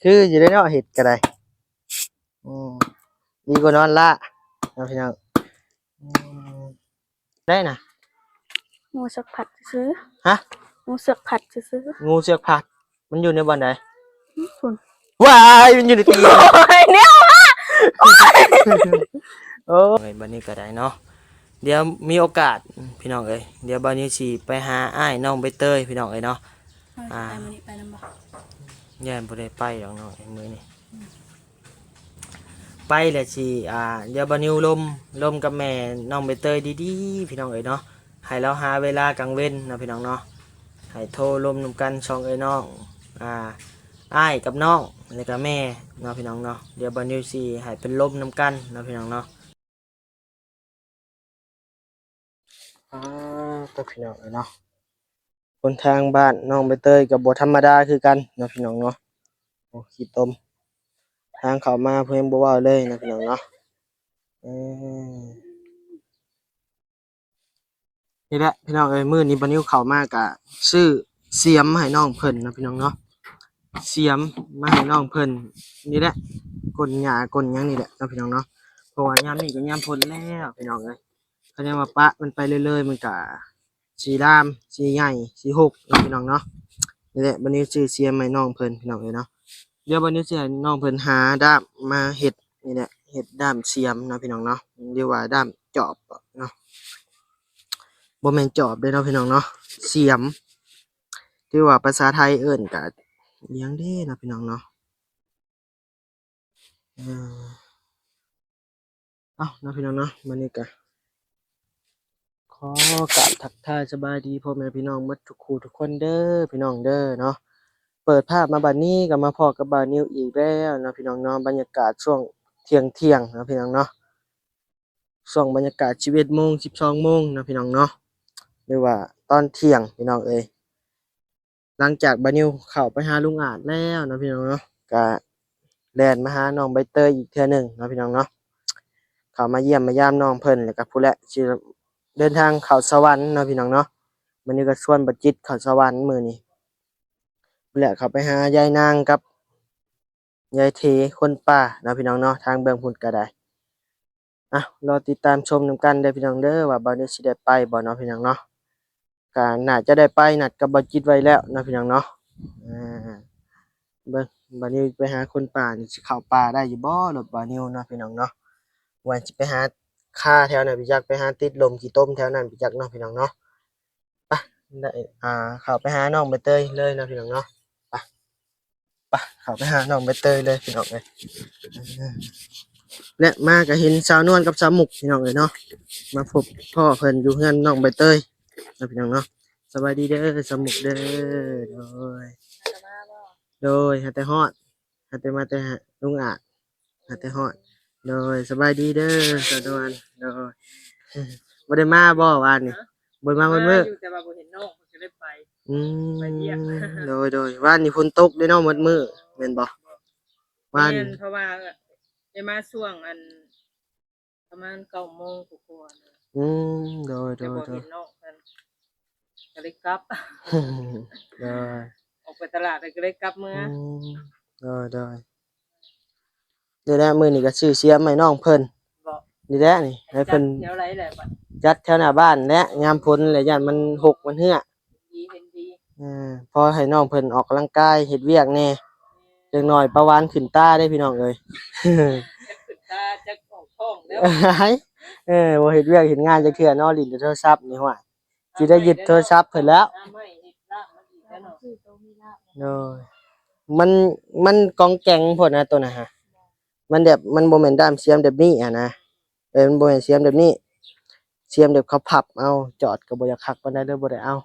ຄືຢູ່ເດ້ເນາະ ເຫັດກໍໄດ້. ອືມ ດີກວ່ານອນລ້າເນາະພີ່ນ້ອງ. ອືມ ໄດ້ນະ ງູເຊືອກພັດຊື່ໆ. ຮະ? ງູເຊືອກພັດຊື່ໆ. ງູເຊືອກພັດ ມັນຢູ່ໃນບ່ອນໃດ? ພຸ້ນ. ວ້າຍ ມັນຢູ່ໃນຕີນ. ໂອ້ຍ ແນວ ໂອ້ຍ ໂອ້ຍ ບັດນີ້ກໍໄດ້ເນາະ. ດຽວມີໂອກາດພີ່ນ້ອງເອີຍ ດຽວບ່າວນິວຊິໄປຫາອ້າຍນ້ອງໃບເຕີຍພີ່ນ້ອງເອີຍເນາະ. ອ່າ ໄປມື້ນີ້ໄປນຳບໍ່? ຢ້ານບໍ່ໄດ້ໄປດອກນ້ອງເອີຍ ມື້ນີ້. ອືມ ໄປແລ້ວຊິ ອ່າ ດຽວບ່າວນິວລົມ ລົມກັບແມ່ນ້ອງໃບເຕີຍດີໆ ພີ່ນ້ອງເອີຍເນາະ. ໃຫ້ລາວຫາເວລາກາງເວັນເນາະພີ່ນ້ອງເນາະ. ໃຫ້ໂທລົມນຳກັນສອງເອື້ອຍນ້ອງ ອ່າ ອ້າຍກັບນ້ອງ ແລ້ວກໍແມ່ເນາະພີ່ນ້ອງເນາະ. ດຽວບ່າວນິວຊິໃຫ້ເພິ່ນລົມນຳກັນເນາະພີ່ນ້ອງເນາະ. ອ່າ ໂຕ ພີ່ນ້ອງເອີຍເນາະ ຄົນທາງບ້ານນ້ອງໃບເຕີຍກໍບໍ່ທຳມະດາຄືກັນເນາະພີ່ນ້ອງເນາະ. ໂອ້ ຂີ້ຕົມ ທາງເຂົ້າມາເພິ່ນຍັງບໍ່ເວົ້າເລີຍເນາະພີ່ນ້ອງເນາະ. ເອີ ນີ້ແຫຼະພີ່ນ້ອງເອີຍ ມື້ນີ້ບ່າວນິວເຂົ້າມາກະຊື້ສຽມໃຫ້ນ້ອງເພິ່ນເນາະພີ່ນ້ອງເນາະ. ສຽມມາໃຫ້ນ້ອງເພິ່ນນີ້ແຫຼະ ກົ້ນຫຍ້າກົ້ນຫຍັງນີ້ແຫຼະເນາະພີ່ນ້ອງເນາະ. ເພາະວ່າຍາມນີ້ກໍຍາມຝົນແລ້ວພີ່ນ້ອງເອີຍ. ຄັນແມ່ນວ່າປະມັນໄປເລື້ອຍໆ ມັນກະຊິລາມ ຊິໃຫຍ່ ຊິຫົກເນາະພີ່ນ້ອງເນາະ. ນີ້ແຫຼະ ບັດນີ້ຊື້ສຽມໃຫ້ນ້ອງເພິ່ນພີ່ນ້ອງເອີຍເນາະ. ດຽວບັດນີ້ຊິໃຫ້ນ້ອງເພິ່ນຫາດ້າມມາເຮັດ ນີ້ແຫຼະ ເຮັດດ້າມສຽມເນາະພີ່ນ້ອງເນາະ ຫຼືວ່າດ້າມຈອບເນາະ. ບໍ່ແມ່ນຈອບເດ້ເນາະພີ່ນ້ອງເນາະ ສຽມ ຫຼືວ່າພາສາໄທເອີ້ນກະອີ່ຫຍັງເດ້ເນາະພີ່ນ້ອງເນາະ. ເອີ ເອົ້າເນາະພີ່ນ້ອງເນາະ ມື້ນີ້ກະຂໍກາບທັກທາຍສະບາຍດີພໍ່ແມ່ພີ່ນ້ອງໝົດທຸກຄູ່ທຸກຄົນເດີພີ່ນ້ອງເດີເນາະ. ເປີດພາບມາບັດນີ້ກໍມາພໍ້ກັບບ່າວນິວອີກແລ້ວເນາະພີ່ນ້ອງເນາະ. ບັນຍາກາດຊ່ວງທ່ຽງໆເນາະພີ່ນ້ອງເນາະ ຊ່ວງບັນຍາກາດສິບເອັດໂມງ ສິບສອງໂມງເນາະພີ່ນ້ອງເນາະ ຫຼືວ່າຕອນທ່ຽງພີ່ນ້ອງເອີຍ. ຫຼັງຈາກບ່າວນິວເຂົ້າໄປຫາລຸງອາດແລ້ວເນາະພີ່ນ້ອງເນາະ ກະແລ່ນມາຫານ້ອງໃບເຕີຍອີກເທື່ອໜຶ່ງເນາະພີ່ນ້ອງເນາະ. ເຂົ້າມາຢ້ຽມມາຢາມນ້ອງເພິ່ນ ແລ້ວກະພຸ້ນແຫຼະ ຊິເດີນທາງເຂົ້າສະຫວັນເນາະພີ່ນ້ອງເນາະ. ມື້ນີ້ກໍຊວນບ່າວຈິດເຂົ້າສະຫວັນມື້ນີ້ ພຸ້ນແຫຼະ ເຂົ້າໄປຫາຍາຍນາງກັບຍາຍເທຄົນປ່າເນາະພີ່ນ້ອງເນາະ ທາງເບື້ອງພຸ້ນກໍໄດ້. ອ່ະ ລໍຕິດຕາມຊົມນຳກັນເດີພີ່ນ້ອງເດີ ວ່າບ່າວນິວຊິໄດ້ໄປບໍ່ເນາະພີ່ນ້ອງເນາະ. ກໍໜ້າຈະໄດ້ໄປ ນັດກັບບ່າວຈິດໄວ້ແລ້ວເນາະພີ່ນ້ອງເນາະ. ອ່າ ເບິ່ງບ່າວນິວໄປຫາຄົນປ່ານີ້ ຊິເຂົ້າປ່າໄດ້ຢູ່ບໍ່ ລົດບ່າວນິວເນາະພີ່ນ້ອງເນາະ. ວ່າຊິໄປຫາຄາແຖວນັ້ນໄປຈັກ ໄປຫາຕິດລົມຂີ້ຕົມແຖວນັ້ນໄປຈັກເນາະພີ່ນ້ອງເນາະ. ໄປ ໄດ້ ອ່າ ເຂົ້າໄປຫານ້ອງໃບເຕີຍເລີຍເນາະພີ່ນ້ອງເນາະ. ໄປ ໄປ ເຂົ້າໄປຫານ້ອງໃບເຕີຍເລີຍພີ່ນ້ອງເອີຍ. ແລະ ມາກໍເຫັນສາວນວນກັບສາວມຸກພີ່ນ້ອງເອີຍເນາະ ມາພົບພໍ້ເພິ່ນຢູ່ເຮືອນນ້ອງໃບເຕີຍເນາະພີ່ນ້ອງເນາະ. ສະບາຍດີເດີສາວມຸກເດີ. ໂດຍ ໂດຍ ຫາແຕ່ຮອດ ຫາແຕ່ມາແຕ່ຫາລຸງອາດ ຫາແຕ່ຮອດ. ໂດຍ ສະບາຍດີເດີສາວນວນ. ໂດຍ ບໍ່ໄດ້ມາບໍ່ວານນີ້? ບໍ່ໄດ້ມາໝົດມື້? ມາຢູ່ ແຕ່ວ່າບໍ່ເຫັນນ້ອງ ເພິ່ນກໍເລີຍໄປ ອືມ ໄປວຽກ. ໂດຍ ໂດຍ ວານນີ້ຝົນຕົກເດ້ເນາະ ໝົດມື້ແມ່ນບໍ່? ວານ ແມ່ນ ເພາະວ່າໄດ້ມາຊ່ວງອັນ ປະມານເກົ້າໂມງກວ່າໆນະ. ອືມ ໂດຍ ໂດຍ ແຕ່ບໍ່ເຫັນນ້ອງເພິ່ນ ກໍເລີຍກັບ. ໂດຍ ອອກໄປຕະຫຼາດ ແລ້ວກໍເລີຍກັບເມືອ. ອືມ ໂດຍ ໂດຍ. ນີ້ແຫຼະ ມື້ນີ້ກໍຊື້ສຽມໃຫ້ນ້ອງເພິ່ນ. ບໍ່ ນີ້ແຫຼະ ນີ້ໃຫ້ເພິ່ນຈັດແຖວໃດແຫຼະ ຈັດແຖວໜ້າບ້ານແຫຼະ ຍາມຝົນແຫຼະ ຢ້ານມັນຫົກມັນເຮື້ອ. ດີ ເຫັນດີ ເອີ ພໍໃຫ້ນ້ອງເພິ່ນອອກກຳລັງກາຍ ເຮັດວຽກແດ່ ຈັກໜ້ອຍປາວານຂຶ້ນຕາເດ້ພີ່ນ້ອງເອີຍ. ຈັກຂຶ້ນຕາ ຈັກອອກທ້ອງແລ້ວ. ເອີ ບໍ່ເຮັດວຽກເຮັດງານຈັກເທື່ອເນາະ ຫຼິ້ນແຕ່ໂທລະສັບນີ້. ຫ້ວຍ ຊິໄດ້ຍຶດໂທລະສັບເພິ່ນແລ້ວ. ໂດຍ ມັນ ມັນກອງແກງໂພດນະໂຕນັ້ນຫະ. ມັນແບບ ມັນບໍ່ແມ່ນດ້າມສຽມແບບນີ້ຫັ້ນນະ. ເອີ ມັນບໍ່ແມ່ນສຽມແບບນີ້ ສຽມແບບເຂົາພັບເອົາ. ຈອດກໍບໍ່ຢາກຄັກປານໃດເລີຍ ບໍ່ໄດ້ເອົາ.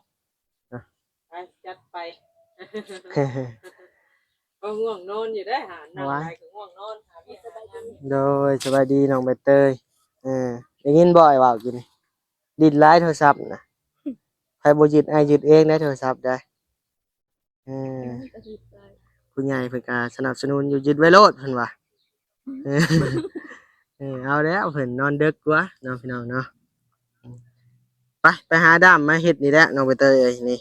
ໄປ ຈັດໄປ. ກໍງ່ວງນອນຢູ່ເດ້ ຫາ ນັ່ງ ຫວາຍ ໄປກໍງ່ວງນອນ ຫາວຽກຫາງານ. ໂດຍ ສະບາຍດີນ້ອງໃບເຕີຍ. ເອີ ໄດ້ຍິນບໍ່ອ້າຍເວົ້າກິນນີ້? ຫຼິ້ນຫຼາຍໂທລະສັບນະ. ໃຜບໍ່ຍຶດ ອ້າຍຍຶດເອງໄດ້ໂທລະສັບໄດ້. ເອີ ຜູ້ໃຫຍ່ເພິ່ນກໍສະໜັບສະໜູນຢູ່ ຍຶດໄວ້ໂລດເພິ່ນວ່າ. ເອີ ເອີ ເອົາແລ້ວ ເພິ່ນນອນເດິກກວ່າເນາະ ພີ່ນ້ອງເນາະ. ໄປ ໄປຫາດ້າມມາເຮັດນີ້ແຫຼະ ນ້ອງໃບເຕີຍເອີຍ. ນີ້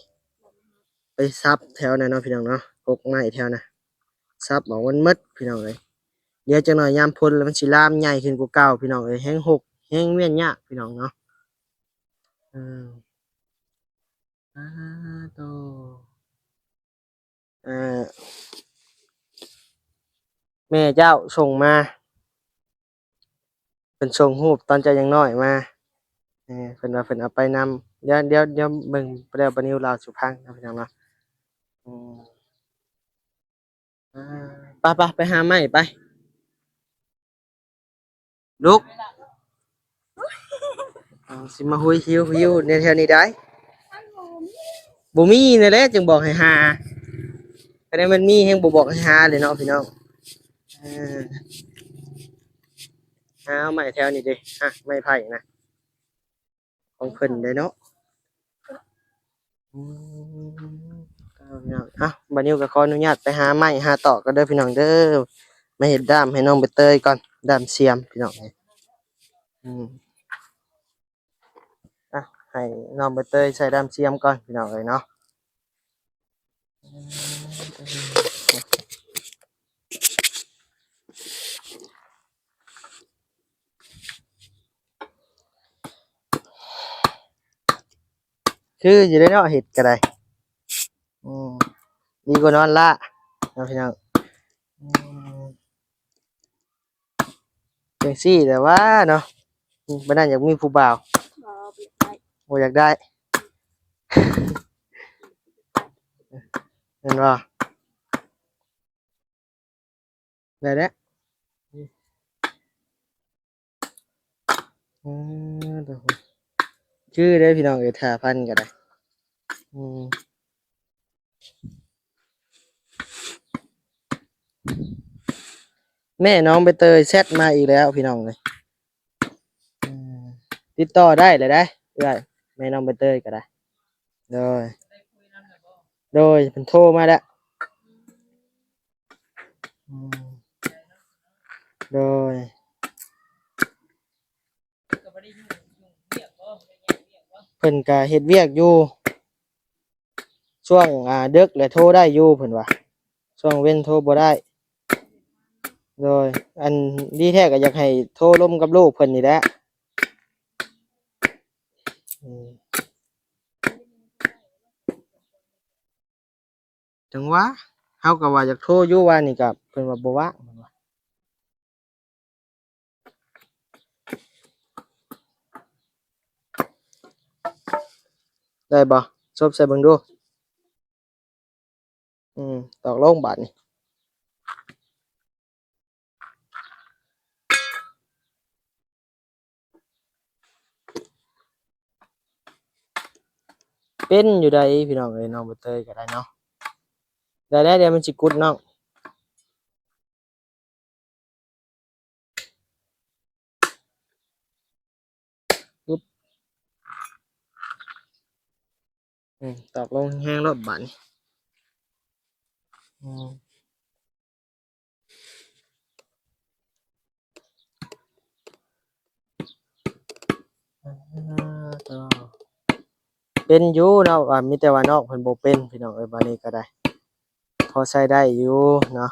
ໄປສັບແຖວນັ້ນເນາະ ພີ່ນ້ອງເນາະ ກົກໄມ້ແຖວນັ້ນ. ສັບອອກໝົດໆ ພີ່ນ້ອງເອີຍ. ດຽວຈັກໜ້ອຍຍາມຝົນແລ້ວມັນຊິລາມໃຫຍ່ຂຶ້ນກວ່າເກົ່າ ພີ່ນ້ອງເອີຍ, ແຮງຮົກແຮງວຽນຍາກ ພີ່ນ້ອງເນາະ. ເອີ ອາໂຕ ເອີ ແມ່ເຈົ້າສົ່ງມາ ເພິ່ນສົ່ງຮູບຕອນເຈົ້າຍັງນ້ອຍມາ. ເອີ ເພິ່ນວ່າເພິ່ນເອົາໄປນຳ. ດຽວ ດຽວ ດຽວເບິ່ງແລ້ວ ປານິວລາວສູ່ຟັງເນາະ ພີ່ນ້ອງເນາະ. ອືມ ອາ ໄປ ໄປ ໄປຫາໄມ້ໄປ ລຸກ. ເອົາ ຊິມາຮຸຍຫິວໆ ໃນແຖວນີ້ໄດ໋. ບໍ່ມີ ບໍ່ມີນັ້ນແຫຼະ ຈຶ່ງບອກໃຫ້ຫາ. ຄັນແມ່ນມັນມີແຮງບໍ່ບອກໃຫ້ຫາເລີຍເນາະ ພີ່ນ້ອງ. ເອີ ຫາເອົາໄມ້ແຖວນີ້ເດ້ ຮະ ໄມ້ໄຜ່ນະ ຂອງເພິ່ນເດ້ເນາະ. ອືມ ເອົາ ບາດນີ້ກໍຂໍອະນຸຍາດໄປຫາໄມ້ຫາຕອກກ່ອນເດີ ພີ່ນ້ອງເດີ. ມາເຮັດດ້າມໃຫ້ນ້ອງໃບເຕີຍກ່ອນ ດ້າມສຽມ ພີ່ນ້ອງເອີຍ. ອືມ ອ່ະ ໃຫ້ນ້ອງໃບເຕີຍໃສ່ດ້າມສຽມກ່ອນ ພີ່ນ້ອງເອີຍເນາະ. ຄືຢູ່ເດ້ເນາະ ເຮັດກໍໄດ້. ອືມ ດີກວ່ານອນລ້າເນາະ ພີ່ນ້ອງ. ອືມ ຈັ່ງຊີ້ແຫຼະວ່າເນາະ. ອືມ ປານນັ້ນຢາກມີຜູ້ບ່າວ. ບໍ່ ບໍ່ຢາກໄດ້ ບໍ່ຢາກໄດ້ ແມ່ນບໍ່? ໄດ້ແລ້ວ. ເອີ ຄືເດ້ພີ່ນ້ອງເອີຍ ຫ້າພັນກໍໄດ້. ອືມ ແມ່ນ້ອງໃບເຕີຍແຊັດມາອີກແລ້ວ ພີ່ນ້ອງເອີຍ. ອືມ ຕິດຕໍ່ໄດ້ແລ້ວເດ້ ເອື້ອຍ ແມ່ນ້ອງໃບເຕີຍກໍໄດ້. ໂດຍ ໂດຍ ເພິ່ນໂທມາແລ້ວ. ອືມ ໂດຍ ເພິ່ນກະເຮັດວຽກຢູ່ ຊ່ວງ ອ່າ ເດິກແຫຼະໂທໄດ້ຢູ່ ເພິ່ນວ່າ ຊ່ວງເວັນໂທບໍ່ໄດ້. ໂດຍ ອັນດີແທ້ກໍຢາກໃຫ້ໂທລົມກັບລູກເພິ່ນນີ້ແຫຼະ. ອືມ ຈັ່ງຫວະ ເຮົາກໍວ່າຢາກໂທຢູ່ ວານນີ້ກໍເພິ່ນວ່າບໍ່ວ່າງ ເພິ່ນວ່າ. ໄດ້ບໍ່? ສົບໃສ່ເບິ່ງດູ. ອືມ ຕອກລົງບາດນີ້. ເປັນຢູ່ໃດ໋ ພີ່ນ້ອງເອີຍ ນ້ອງໃບເຕີຍກໍໄດ້ເນາະ. ໄດ້ແລ້ວ ດຽວມັນຊິກຸດນ້ອງ. ອືມ ຕອກລົງແຮງໂລດບາດນີ້. ອືມ ເປັນຢູ່ເນາະ ວ່າມີແຕ່ວ່ານ້ອງເພິ່ນບໍ່ເປັນ ພີ່ນ້ອງເອີຍ. ບາດນີ້ກໍໄດ້ ພໍໃຊ້ໄດ້ຢູ່ເນາະ.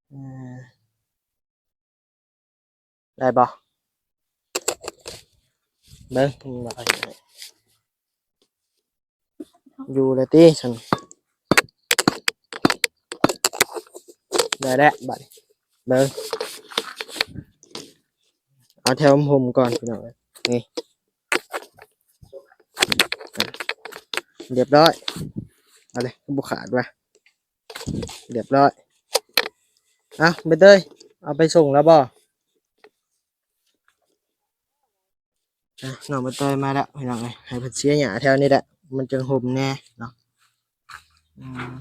ເອີ ໄດ້ບໍ່? ເບິ່ງ ຢູ່ແລ້ວຕິຊັ້ນ. ໄດ້ແລ້ວບາດນີ້ ເບິ່ງ ເອົາແຖວຫົມກ່ອນ ພີ່ນ້ອງເອີຍ. ນີ້ ຮຽບຮ້ອຍ. ເອົາເລີຍ ບໍ່ຂາດວ່າ ຮຽບຮ້ອຍ. ເອົາ ໃບເຕີຍ ເອົາໄປສົ່ງແລ້ວບໍ່? ອ່ະ ນ້ອງໃບເຕີຍມາແລ້ວ ພີ່ນ້ອງເອີຍ. ໃຫ້ເພິ່ນເສຍຫຍ້າແຖວນີ້ແຫຼະ ມັນຈຶ່ງຫົມແດ່ເນາະ. ອືມ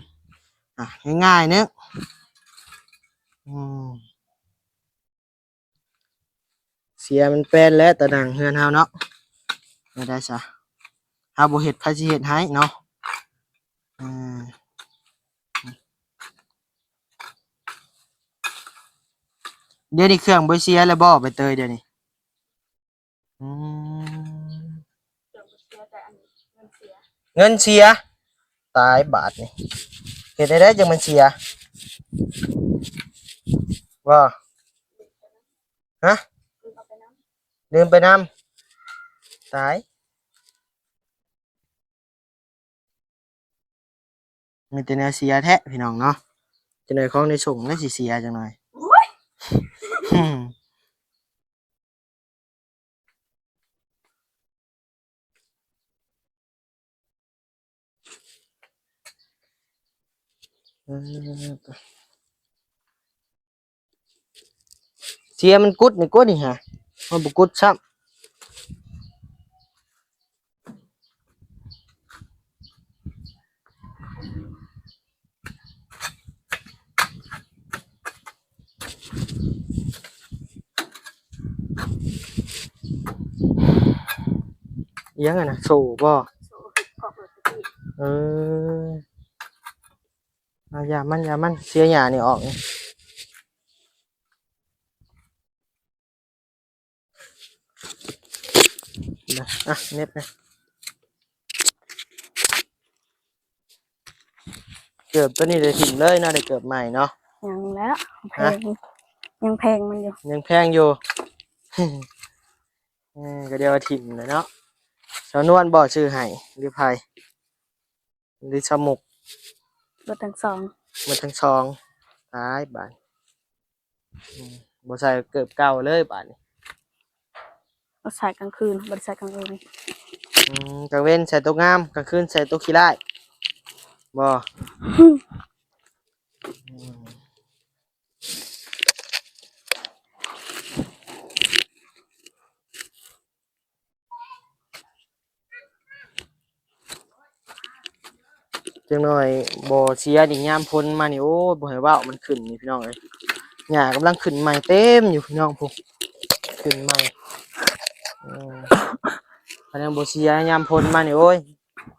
ອ່ະ ງ່າຍໆ ເນາະ. ອືມ ເສຍມັນແປນແຫຼະ ຕາໜ່າງເຮືອນເຮົາເນາະ. ແນວໃດຊະ ເຮົາບໍ່ເຮັດ ໃຜຊິເຮັດໃຫ້ເນາະ? ເອີ ດຽວນີ້ເຄື່ອງບໍ່ເສຍແລ້ວບໍ່ ໃບເຕີຍ ດຽວນີ້? ອືມ ເຄື່ອງບໍ່ເສຍ ແຕ່ອັນເງິນເສຍ ເງິນເສຍ. ຕາຍບາດນີ້ ເຮັດແນວໃດຈັ່ງມັນເສຍ? ບໍ່? ຮະ? ລືມໄປນຳ. ຕາຍ. ມີແຕ່ແນວເສຍແທ້ພີ່ນ້ອງເນາະ. ຈັກໜ້ອຍຂອງໃນສົ່ງແລ້ວຊິເສຍຈັກໜ້ອຍ. ໂອ້ຍ ເອີ ເສຍມັນກຸດນີ້ກວ່ານີ້ຫາ ມັນບໍ່ກຸດຊ້ຳ. ອີຫຍັງຫັ້ນນະ ໂສ້ບໍ່? ໂສ້ ເອີ ເອົາ ຢ່າມັນ ຢ່າມັນ ເສຍຫຍ້ານີ້ອອກນີ້. ນະ ອ່ະ ເນັບນະ ເກີບໂຕນີ້ໄດ້ຖິ້ມເລີຍເນາະ ໄດ້ເກີບໃໝ່ເນາະ. ຍັງແຫຼະ ແພງ ຮະ? ຍັງແພງມັນຢູ່ ຍັງແພງຢູ່. ເອີ ກໍດຽວວ່າຖິ້ມແຫຼະເນາະ. ສາວນວນບໍ່ຊື້ໃຫ້ ຫຼືໃຜ? ຫຼືສາວມຸກ? ເບິດທັງສອງ ເບິດທັງສອງ. ຕາຍບາດ ອືມ ບໍ່ໃສ່ເກີບເກົ່າເລີຍບາດນີ້. ເອົາໃສ່ກາງຄືນ ບໍ່ໄດ້ໃສ່ກາງເວັນ. ອືມ ກາງເວັນໃສ່ໂຕງາມ ກາງຄືນໃສ່ໂຕຂີ້ຮ້າຍ ບໍ່? ອືມ. ຈັກໜ້ອຍບໍ່ເສຍນີ້ ຍາມຝົນມານີ້ ໂອ້ຍ ບໍ່ໃຫ້ເວົ້າ ມັນຂຶ້ນນີ້ພີ່ນ້ອງເອີຍ. ຫຍ້າກຳລັງຂຶ້ນໃໝ່ເຕັມຢູ່ພີ່ນ້ອງ ພຸ້ນ ຂຶ້ນໃໝ່. ເອີ ຄັນຍັງບໍ່ເສຍຍາມຝົນມານີ້ ໂອ້ຍ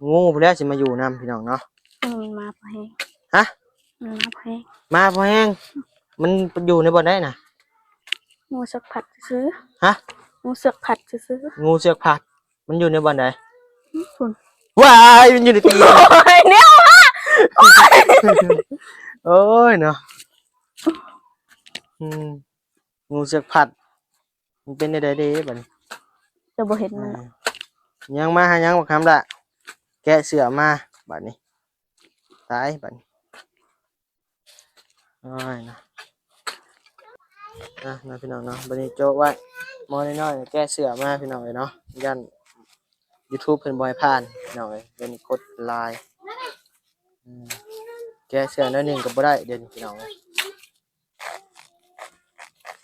ງູພຸ້ນແຫຼະຊິມາຢູ່ນຳພີ່ນ້ອງເນາະ. ເອີ ມັນມາພໍແຮງ. ຮະ? ມັນມາພໍແຮງ ມາພໍແຮງ. ມັນຢູ່ໃນບ່ອນໃດນະ? ງູເຊືອກພັດຊື່ໆ. ຮະ? ງູເຊືອກພັດຊື່ໆ. ງູເຊືອກພັດ ມັນຢູ່ໃນບ່ອນໃດ? ພຸ້ນ. ວ້າຍ ມັນຢູ່ໃນຕີນ. ໂອ້ຍ ແນວ ໂອ້ຍ ໂອ້ຍເນາະ. ອືມ ງູເຊືອກພັດ ມັນເປັນແນວໃດເດ້ບາດນີ້? ຈະບໍ່ເຫັນມັນ. ເອີ ຍັງມາຫາຍັງບັກຄຳລະ ແກະເສື້ອມາບາດນີ້. ຕາຍບາດນີ້. ໂອ້ຍເນາະ ອ່ະ ເນາະ ພີ່ນ້ອງເນາະ. ບາດນີ້ໂຈະໄວ້ໝໍ້ນ້ອຍໆ ແກະເສື້ອມາພີ່ນ້ອງເອີຍເນາະ. ຢ້ານ YouTube ເພິ່ນບໍ່ໃຫ້ຜ່ານພີ່ນ້ອງເອີຍ. ດຽວນີ້ກົດຫຼາຍ ອືມ ແກະເສື້ອໜ້ອຍໜຶ່ງກໍບໍ່ໄດ້ດຽວນີ້ພີ່ນ້ອງເອີຍ.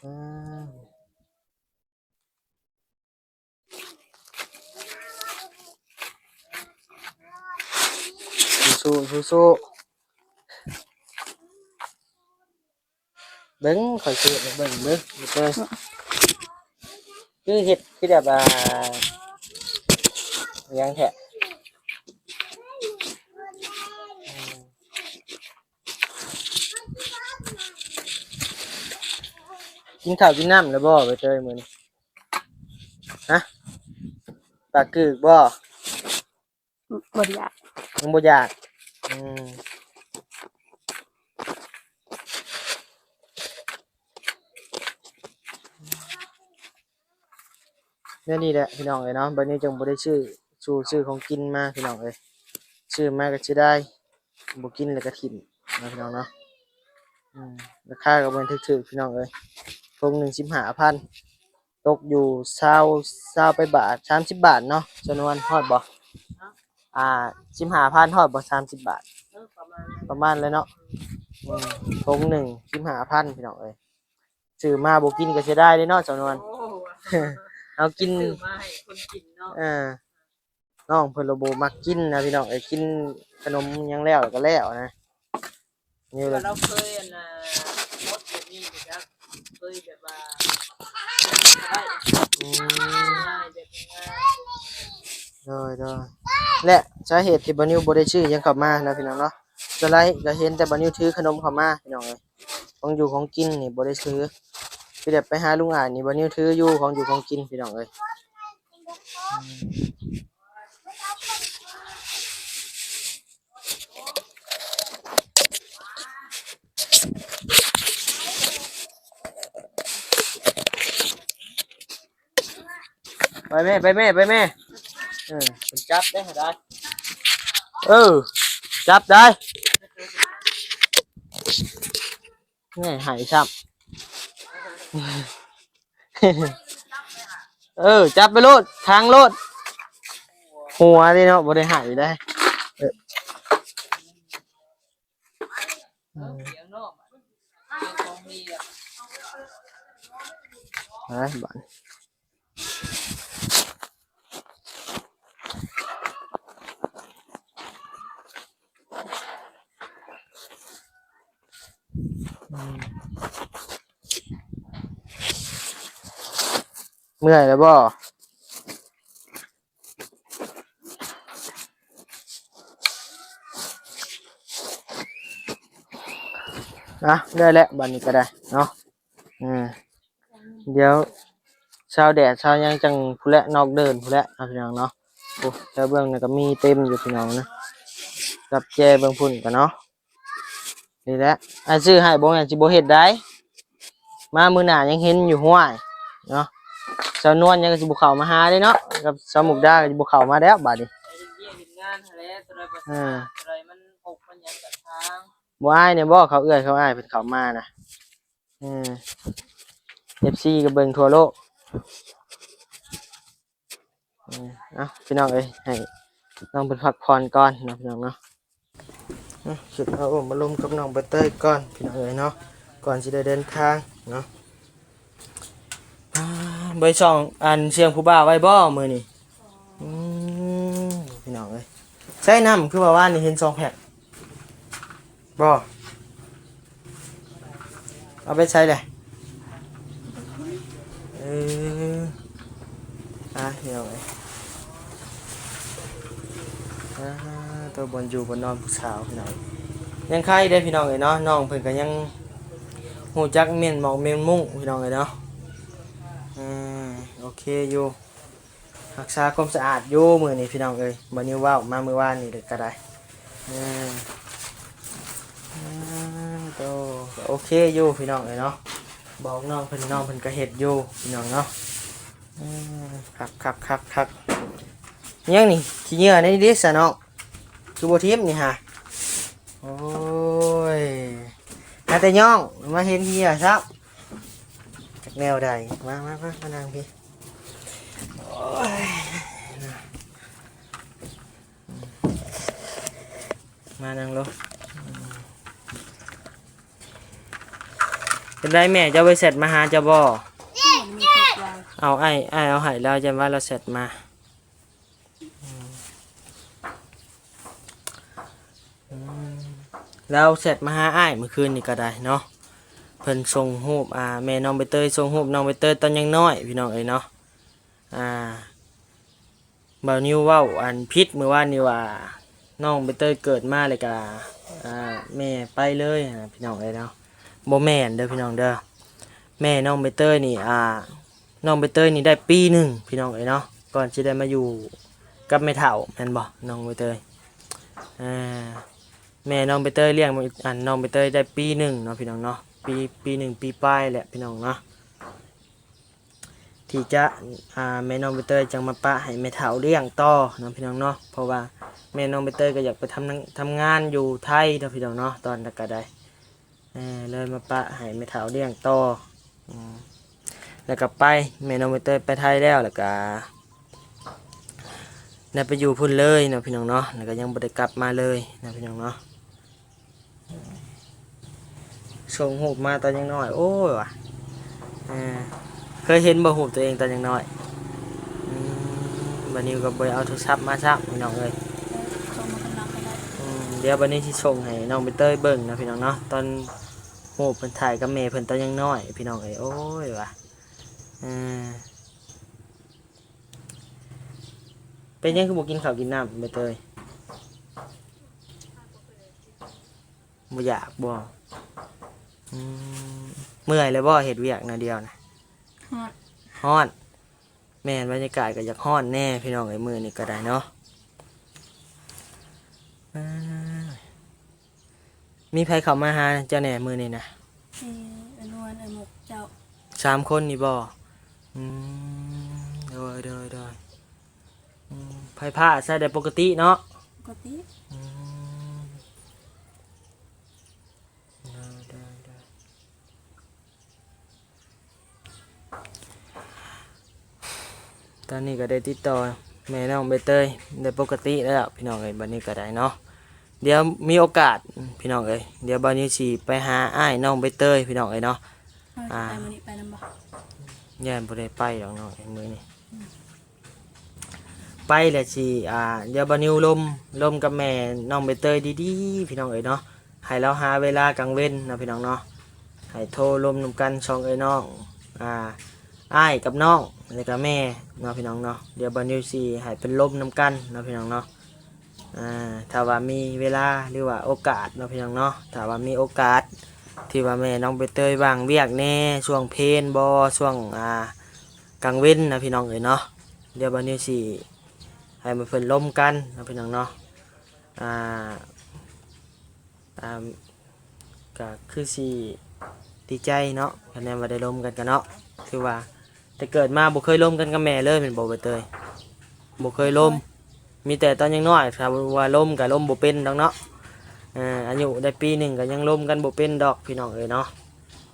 ອ່າ ສູ້ໆ ສູ້ໆ. ເບິ່ງ ຂ້ອຍຊິເຮັດໃຫ້ເບິ່ງເດີ ຄືເຮັດຄືແບບວ່າ ອີຫຍັງແທ້. ກິນເຂົ້າກິນນ້ຳແລ້ວບໍ່ ໃບເຕີຍ ມື້ນີ້? ຮະ? ປາກກຶກບໍ່? ບໍ່ຢາກ ຍັງບໍ່ຢາກ. ອືມ. ແນວນີ້ແຫຼະພີ່ນ້ອງເອີຍເນາະ, ບັດນີ້ຈຶ່ງບໍ່ໄດ້ຊື້ ສູ່ຊື້ຂອງກິນມາພີ່ນ້ອງເອີຍ. ຊື້ມາກໍເສຍດາຍ ບໍ່ກິນແລ້ວກໍຖິ້ມເນາະພີ່ນ້ອງເນາະ. ອືມ ລາຄາກໍບໍ່ແມ່ນຖືກໆ ພີ່ນ້ອງເອີຍ, ຖົງໜຶ່ງສິບຫ້າພັນ ຕົກຢູ່ຊາວ ຊາວປາຍບາດ ສາມສິບບາດເນາະ. ຈຳນວນຮອດບໍ່? ອ່າ ສິບຫ້າພັນ ຮອດບໍ່ ສາມສິບບາດ? ເອີ ປະມານ ປະມານແຫຼະເນາະ. ອືມ ຖົງໜຶ່ງສິບຫ້າພັນ ພີ່ນ້ອງເອີຍ. ຊື້ມາບໍ່ກິນກໍເສຍດາຍເດ້ເນາະ ສາວນວນ. ໂອ້ ເອົາກິນ ຊື້ມາໃຫ້ຄົນກິນເນາະ. ເອີ ນ້ອງເພິ່ນລະບໍ່ມັກກິນນະພີ່ນ້ອງເອີຍ, ກິນຂະໜົມຫຍັງແລ້ວ ແລ້ວກໍແລ້ວນະ. ນີ້ລະ ເຮົາເຄີຍ ອັນນ່າ ໝົດແບບນີ້ຢູ່ຈັກ ເຄີຍແບບວ່າ ອືມ ແບບງ່າຍໆ. ໂດຍໆ ແລະ ສາເຫດທີ່ບ່າວນິວບໍ່ໄດ້ຊື້ຫຍັງເຂົ້າມານະພີ່ນ້ອງເນາະ, ສ່ວນຫຼາຍກໍເຫັນແຕ່ບ່າວນິວຖືຂະໜົມເຂົ້າມາພີ່ນ້ອງເອີຍ. ຂອງຢູ່ຂອງກິນນີ້ບໍ່ໄດ້ຖື, ຄືແບບໄປຫາລຸງອາຍນີ້ ບ່າວນິວຖືຢູ່ຂອງຢູ່ຂອງກິນພີ່ນ້ອງເອີຍ. ອືມ. ໄປແມ່ ໄປແມ່ ໄປແມ່ ເອີ ຈັບໄດ້ ໄດ້ ເອີ ຈັບໄດ້ ແມ່ ໄຫ້ຊ້ຳ ເອີ ຈັບໄປໂລດ ຂັງໂລດ ຫົວນີ້ເນາະ ບໍ່ໄດ້ໄຫ້ໄດ໋ ເອີ ໄປບາດນີ້ ເມື່ອຍແລ້ວບໍ່? ອ່ະ ໄດ້ແລ້ວ ບາດນີ້ກໍໄດ້ເນາະ ເອີ ດຽວເຊົ້າແດດເຊົ້າຫຍັງຈັ່ງພຸ້ນແຫຼະ ນອກເດີ່ນພຸ້ນແຫຼະ ເອົາ ພີ່ນ້ອງເນາະ. ໂອ້ ແຖວເບື້ອງນັ້ນກໍມີເຕັມຢູ່ ພີ່ນ້ອງນະ ກັບແຈເບື້ອງພຸ້ນກໍເນາະ. ນີ້ແຫຼະ ອ້າຍຊື້ໃຫ້ ບໍ່ແມ່ນຊິບໍ່ເຮັດໃດ໋ ມາມື້ໜ້າຍັງເຫັນຢູ່ ຫ້ວຍເນາະ. ສາວນວນຍັງກໍຊິບໍ່ເຂົ້າມາຫາເດ້ເນາະ ກັບສາວມຸກດາກໍຊິບໍ່ເຂົ້າມາແລ້ວບາດນີ້ ໄປເຮັດວຽກເຮັດງານຫັ້ນແຫຼະ ຕົວໃດບໍ່ ເອີ ຕົວໃດມັນຫົກມັນຫຍັງກໍຊ່າງ ບໍ່ອາຍແດ່ບໍ່ ເຂົາເອື້ອຍເຂົາອ້າຍເພິ່ນເຂົ້າມານະ ເອີ ເອັຟຊີກໍເບິ່ງທົ່ວໂລກ. ເອີ ເອົາ ພີ່ນ້ອງເອີຍ ໃຫ້ນ້ອງເພິ່ນພັກຜ່ອນກ່ອນເນາະ ພີ່ນ້ອງເນາະ. ເອົາ ເກັບເອົາອາລົມກັບນ້ອງໃບເຕີຍກ່ອນ ພີ່ນ້ອງເອີຍເນາະ ກ່ອນຊິໄດ້ເດີນທາງເນາະ. ອ່າ ບໍ່ໄດ້ສ່ອງອັນສຽງຜູ້ບ່າວໄວ້ບໍ່ມື້ນີ້? ອືມ ພີ່ນ້ອງເອີຍ ໃຊ້ນ້ຳ ຄືວ່າວານນີ້ເຫັນສອງແພັກ ບໍ່ ເອົາໄປໃສແຫຼະ? ເອີ ອ່ະ ພີ່ນ້ອງເອີຍ ອ່າ ໂຕ ບ່ອນຢູ່ບ່ອນນອນຜູ້ສາວ ພີ່ນ້ອງ ຍັງຄາຍເດ້ ພີ່ນ້ອງເອີຍເນາະ. ນ້ອງເພິ່ນກໍຍັງຮູ້ຈັກມ້ຽນໝອກມ້ຽນມຸ້ງ ພີ່ນ້ອງເອີຍເນາະ. ເອີ ໂອເຄຢູ່ ຮັກສາຄວາມສະອາດຢູ່ມື້ນີ້ ພີ່ນ້ອງເອີຍ ບໍ່ນິວເວົ້າມາມື້ວານນີ້ກໍໄດ້. ເອີ ໂຕ ກໍໂອເຄຢູ່ ພີ່ນ້ອງເອີຍເນາະ ບອກນ້ອງເພິ່ນ ນ້ອງເພິ່ນກໍເຮັດຢູ່ ພີ່ນ້ອງເນາະ. ເອີ ຄັກໆໆໆ ຫຍັງນີ້ ຂີ້ເຫຍື້ອໃນນີ້ເດ້ຊະນ້ອງ ຄືບໍ່ຖິ້ມນີ້ຫາ? ໂອ້ຍ ຫາແຕ່ຍ້ອງ ມາເຫັນຂີ້ເຫຍື້ອຊ້ຳ ຈັກແນວໃດ. ມາ ມາ ມາ ມານັ່ງພີ້ ໂອ້ຍ ມານັ່ງລົງ. ເປັນໃດແມ່ ເຈົ້າໄປແຊັດມາຫາເຈົ້າບໍ່? ເອົາ ອ້າຍ ອ້າຍເອົາໃຫ້ລາວ ຢ້ານວ່າລາວແຊັດມາ. ອືມ ລາວແຊັດມາຫາອ້າຍມື້ຄືນນີ້ກໍໄດ້ເນາະ ເພິ່ນສົ່ງຮູບ ອ່າ ແມ່ນ້ອງໃບເຕີຍສົ່ງຮູບນ້ອງໃບເຕີຍຕອນຍັງນ້ອຍ ພີ່ນ້ອງເອີຍເນາະ. ອ່າ ບ່າວນິວເວົ້າອັນຜິດມື້ວານນີ້ວ່າ ນ້ອງໃບເຕີຍເກີດມາແລ້ວກະ ອ່າ ແມ່ໄປເລີຍຫັ້ນນະ ພີ່ນ້ອງເອີຍເນາະ. ບໍ່ແມ່ນເດີ ພີ່ນ້ອງເດີ ແມ່ນ້ອງໃບເຕີຍນີ້ ອ່າ ນ້ອງໃບເຕີຍນີ້ໄດ້ປີໜຶ່ງ ພີ່ນ້ອງເອີຍເນາະ ກ່ອນຊິໄດ້ມາຢູ່ກັບແມ່ເຖົ້າ ແມ່ນບໍ່ ນ້ອງໃບເຕີຍ? ອ່າ ແມ່ນ້ອງໃບເຕີຍລ້ຽງ ອັນ ນ້ອງໃບເຕີຍໄດ້ປີໜຶ່ງເນາະ ພີ່ນ້ອງເນາະ ປີ ປີໜຶ່ງປີປາຍແຫຼະ ພີ່ນ້ອງເນາະ. ທີ່ຈະ ອ່າ ແມ່ນ້ອງໃບເຕີຍຈັ່ງມາປະໃຫ້ແມ່ເຖົ້າລ້ຽງຕໍ່ເນາະ ພີ່ນ້ອງເນາະ ເພາະວ່າແມ່ນ້ອງໃບເຕີຍກໍຢາກໄປທຳ ທຳງານຢູ່ໄທເນາະ ພີ່ນ້ອງເນາະ ຕອນນັ້ນກໍໄດ້ ເອີ ເລີຍມາປະໃຫ້ແມ່ເຖົ້າລ້ຽງຕໍ່. ອືມ ແລ້ວກໍໄປ ແມ່ນ້ອງໃບເຕີຍໄປໄທແລ້ວ ແລ້ວກໍໄດ້ໄປຢູ່ພຸ້ນເລີຍເນາະ ພີ່ນ້ອງເນາະ ແລ້ວກໍຍັງບໍ່ໄດ້ກັບມາເລີຍເນາະ ພີ່ນ້ອງເນາະ. ສົ່ງຮູບມາຕອນຍັງນ້ອຍ ໂອ້ຍວ່າ ເອີ ເຄີຍເຫັນບໍ່ຮູບຕົວເອງຕອນຍັງນ້ອຍ? ອືມ ບາດນີ້ກໍບໍ່ໄດ້ເອົາໂທລະສັບມາຊ້ຳ ພີ່ນ້ອງເອີຍ. ເອີ ສົ່ງມາຂ້າງຫຼັງກໍໄດ້. ອືມ ດຽວບາດນີ້ຊິສົ່ງໃຫ້ນ້ອງໃບເຕີຍເບິ່ງເນາະ ພີ່ນ້ອງເນາະ ຕອນຮູບເພິ່ນຖ່າຍກັບແມ່ເພິ່ນຕອນຍັງນ້ອຍ ພີ່ນ້ອງເອີຍ ໂອ້ຍວ່າ ເອີ. ເປັນຫຍັງຄືບໍ່ກິນເຂົ້າກິນນ້ຳໃບເຕີຍ? ບໍ່ຢາກບໍ່? ອືມ ເມື່ອຍແລ້ວບໍ່ ເຮັດວຽກແນວດຽວນະ? ຮ້ອນ ຮ້ອນ. ແມ່ນ ບັນຍາກາດກໍຢາກຮ້ອນແດ່ ພີ່ນ້ອງເອີຍ ມື້ນີ້ກໍໄດ້ເນາະ. ອ່າ ມີໃຜເຂົ້າມາຫາເຈົ້າແດ່ມື້ນີ້ນະ? ມີເອື້ອຍນວນ ເອື້ອຍມຸກ ເຈົ້າ. ສາມຄົນນີ້ບໍ່? ອືມ. ໂດຍ ໂດຍ ໂດຍ ອືມ ໄຟຟ້າໃຊ້ໄດ້ປົກກະຕິເນາະ? ປົກກະຕິ. ອືມ ໂດຍ ໂດຍ ໂດຍ ຕອນນີ້ກໍໄດ້ຕິດຕໍ່ແມ່ນ້ອງໃບເຕີຍໄດ້ປົກກະຕິແລ້ວພີ່ນ້ອງເອີຍ. ບັດນີ້ກໍໄດ້ເນາະ ດຽວມີໂອກາດພີ່ນ້ອງເອີຍ ດຽວບ່າວນິວຊິໄປຫາອ້າຍນ້ອງໃບເຕີຍພີ່ນ້ອງເອີຍເນາະ. ເອີ ອ່າ ໄປມື້ນີ້ໄປນຳບໍ່? ຢ້ານບໍ່ໄດ້ໄປດອກນ້ອງເອີຍມື້ນີ້. ອືມ ໄປແລ້ວຊິ ອ່າ ດຽວບ່າວນິວລົມ ລົມກັບແມ່ນ້ອງໃບເຕີຍດີໆ ພີ່ນ້ອງເອີຍເນາະ. ໃຫ້ລາວຫາເວລາກາງເວັນເນາະ ພີ່ນ້ອງເນາະ ໃຫ້ໂທລົມນຳກັນສອງເອື້ອຍນ້ອງ ອ່າ ອ້າຍກັບນ້ອງ ແລ້ວກະແມ່ເນາະ ພີ່ນ້ອງເນາະ. ດຽວບ່າວນິວຊິໃຫ້ເພິ່ນລົມນຳກັນເນາະ ພີ່ນ້ອງເນາະ. ອ່າ ຖ້າວ່າມີເວລາ ຫຼືວ່າໂອກາດເນາະ ພີ່ນ້ອງເນາະ ຖ້າວ່າມີໂອກາດທີ່ວ່າແມ່ນ້ອງໃບເຕີຍວ່າງວຽກແດ່ ຊ່ວງເພນບໍ ຊ່ວງ ອ່າ ກາງເວັນນະ ພີ່ນ້ອງເອີຍເນາະ. ດຽວບ່າວນິວຊິໃຫ້ເພິ່ນລົມກັນເນາະ ພີ່ນ້ອງເນາະ. ອ່າ ອ່າ ກະຄືຊິດີໃຈເນາະ ຄັນແມ່ນວ່າໄດ້ລົມກັນກະເນາະ. ຄືວ່າແຕ່ເກີດມາບໍ່ເຄີຍລົມກັນກັບແມ່ເລີຍແມ່ນບໍ່ໃບເຕີຍ? ບໍ່ເຄີຍລົມ ມີແຕ່ຕອນຍັງນ້ອຍ ຖ້າວ່າລົມກະລົມບໍ່ເປັນດອກເນາະ. ເອີ ອາຍຸໄດ້ປີໜຶ່ງກະຍັງລົມກັນບໍ່ເປັນດອກ ພີ່ນ້ອງເອີຍເນາະ.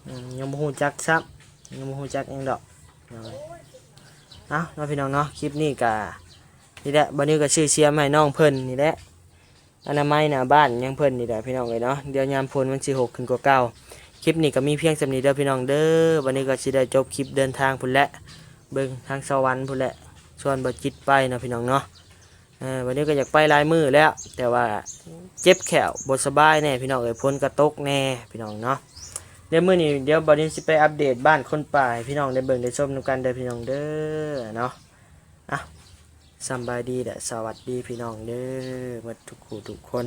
ອືມ ຍັງບໍ່ຮູ້ຈັກຊ້ຳ ຍັງບໍ່ຮູ້ຈັກຫຍັງດອກ. ເອົາເນາະ ພີ່ນ້ອງເນາະ ຄລິບນີ້ກະນີ້ແຫຼະ ບ່າວນິວກະຊື້ສຽມໃຫ້ນ້ອງເພິ່ນນີ້ແຫຼະ. ອະນາໄມໜ້າບ້ານຫຍັງເພິ່ນນີ້ແຫຼະ ພີ່ນ້ອງເອີຍເນາະ. ດຽວຍາມຝົນມັນຊິຫົກຂຶ້ນກວ່າເກົ່າ. ຄລິບນີ້ກໍມີພຽງສ່ຳນີ້ເດີພີ່ນ້ອງເດີ. ບັດນີ້ກໍຊິໄດ້ຈົບຄລິບເດີນທາງພຸ້ນແຫຼະ ເບິ່ງທາງສະຫວັນພຸ້ນແຫຼະ ຊວນບ່າວຈິດໄປເນາະ ພີ່ນ້ອງເນາະ. ເອີ ບັດນີ້ກໍຢາກໄປຫຼາຍມື້ແລ້ວ ແຕ່ວ່າເຈັບແຂ້ວ ບໍ່ສະບາຍແດ່ ພີ່ນ້ອງເອີຍ ຝົນກໍຕົກແດ່ ພີ່ນ້ອງເນາະ. ດຽວມື້ນີ້ ດຽວບ່າວຈິດຊິໄປອັບເດດບ້ານຄົນປ່າໃຫ້ພີ່ນ້ອງໄດ້ເບິ່ງໄດ້ຊົມນຳກັນເດີ ພີ່ນ້ອງເດີເນາະ. ອ່ະ ສຳບາຍດີ ແລະ ສະຫວັດດີ ພີ່ນ້ອງເດີ ໝົດທຸກຜູ້ທຸກຄົນ.